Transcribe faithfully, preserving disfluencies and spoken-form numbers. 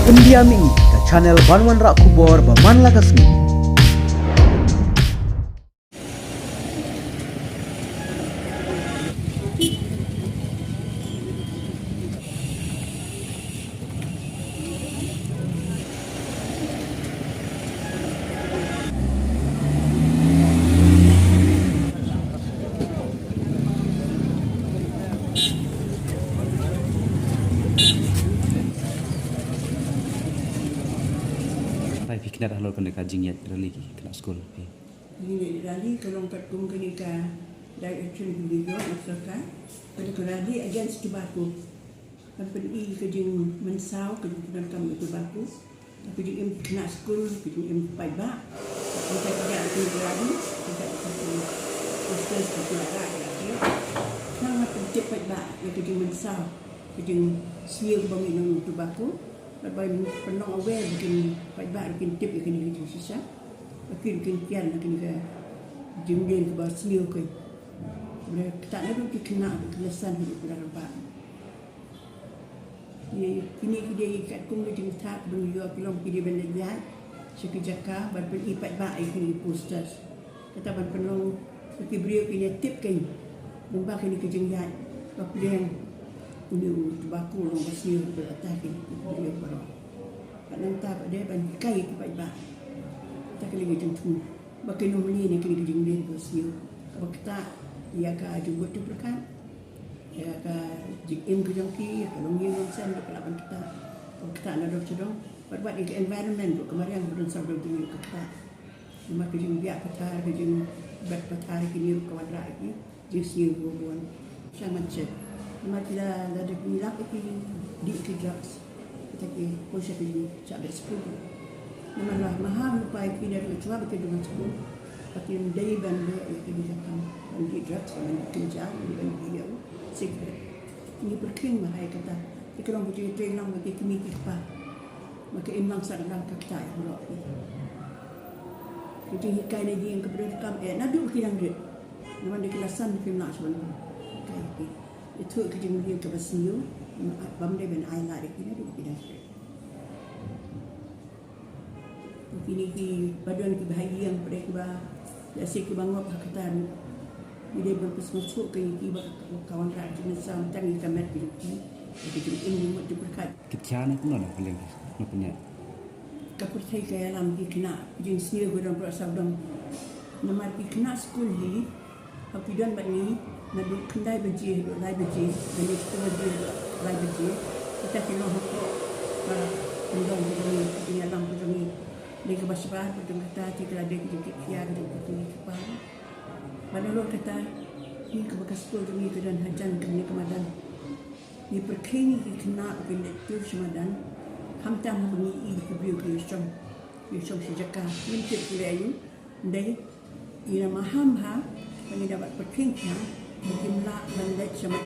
India Mini, ka channel ban wanrah khubor ba man la ka sngi. Phi kynnoh halor kane ka jingïaid rally ki khynnah skul phi. Jingïaid rally ka long katkum kane ka direction ka jong ka sorkar. Kane ka rally against tobacco. Ban pyni ka jingmynsaw ka jingpyndonkam ïa tobacco. Ka jingim khynnah skul, ka jingim paidbah. Ka jingim paidbah, ka jingim paidbah. Nang nga pyntip paidbah ïa ka jingmynsaw, ka jingsniew kaba mih na u tobacco. Bad ban pynlong aware ba kin paidbah ruh kin tip ïa kane ka jingshisha. Ba kin, kin kiar na kane ka jingim kaba sniew ka. Ba kata naduh ki khynnah ki la san haduh ki la rangbah. Ïa kine ki dei katkum ka jingthah ba ngi ïoh, ki long ki dei ban leit ïaid sha ki jaka ban pyni paidbah ïa kine ki posters. Kata ban pynlong ba ki briew kin ïa tip kein lyngba kine ki jingïaid ba pdeng une u tobacco, long ba sniew ba la tah kine ki briew baroh. Bad nangta pat de ban hikai ïa ki paidbah. Kata ka long ka jingthmu ba kin ym leh ïa kine ki jingim ba sniew. Kaba ktah ïa ka jingmut jingpyrkhat, ïa ka jingim ka jong ki, ïa ka longïing longsem ruh ka lah ban ktah. Kaba ktah na dong sha dong. Bad wat ïa ka environment ruh, ka mariang ba don sawdong jong ngi ruh ka ktah. Namar ka jingbiang pathar, ka jingbret pathar kine ruh ka wanrah ïa ki jingsniew kiba bun. Sha man shet. Namar ki la, lada ki lap ïa ki dih ki drugs, kita ki poi sha ki jingshah beh skul. Namar la maham lypa ïa ki naduh shuwa ba ki dang skul. Ba kim dei ban leh ïa kine ki kam, ban dih drugs, ban dih kynja, ban dih ïa u cigarette. Ngi pyrkhing bha ïa kata. Te ka long ka jingïatreilang bad ki kmie ki kpa. Ba ka imlang sahlang ka ktah ïa baroh. Ka jinghikai na ïing ka ba donkam eh naduh ba ki dang rit. Namar da ki la san kim lah shuh ban hikai ïa ki. Ithuh ka jingim kaba sniew, bym dei ban ai lad ïa ki naduh ba ki dang rit. Kine kiba don kiba ha ïing, pyrshah kiba, lehse kiba ngop ha kata ruh, ngi dei ban pynsngewthuh ïa ki ba ka wanrah jingmynsaw tang ïa ka met ki jong ki, ïa ka jingim jingmut jingpyrkhat. Ki khia na kumno na pynlong na pynïaid. Ka pyrthei ka ïalam ki khynnah, ki jingsniew ki don baroh sawdong. Namar ki khynnah skul hi, haba ki don bad ngi, naduh khyndai baje haduh lai baje, naduh khyndai baje haduh lai baje, kita ki long hapoh ka kyndong ka jong ngi, ka jingïalam ka jong ngi. Dei kaba shabar, ka jong kata, te ka la dei ka jingkitkhia ka jong ki kmie ki kpa. Bad nalor kata, hi kaba ka skul jong ngi ka don hajan kane ka madan. Ngi pyrkhing ïa ki khynnah ba kin leit tur sha madan, khamtam haba ngi ïohi ki briew ki ïashong, ïashong sha jaka, ngim tip ki leh aïu, hynrei ngi la maham bha ba ngi da bat pyrkhing ïa ki ba kim lah ban leit sha madan.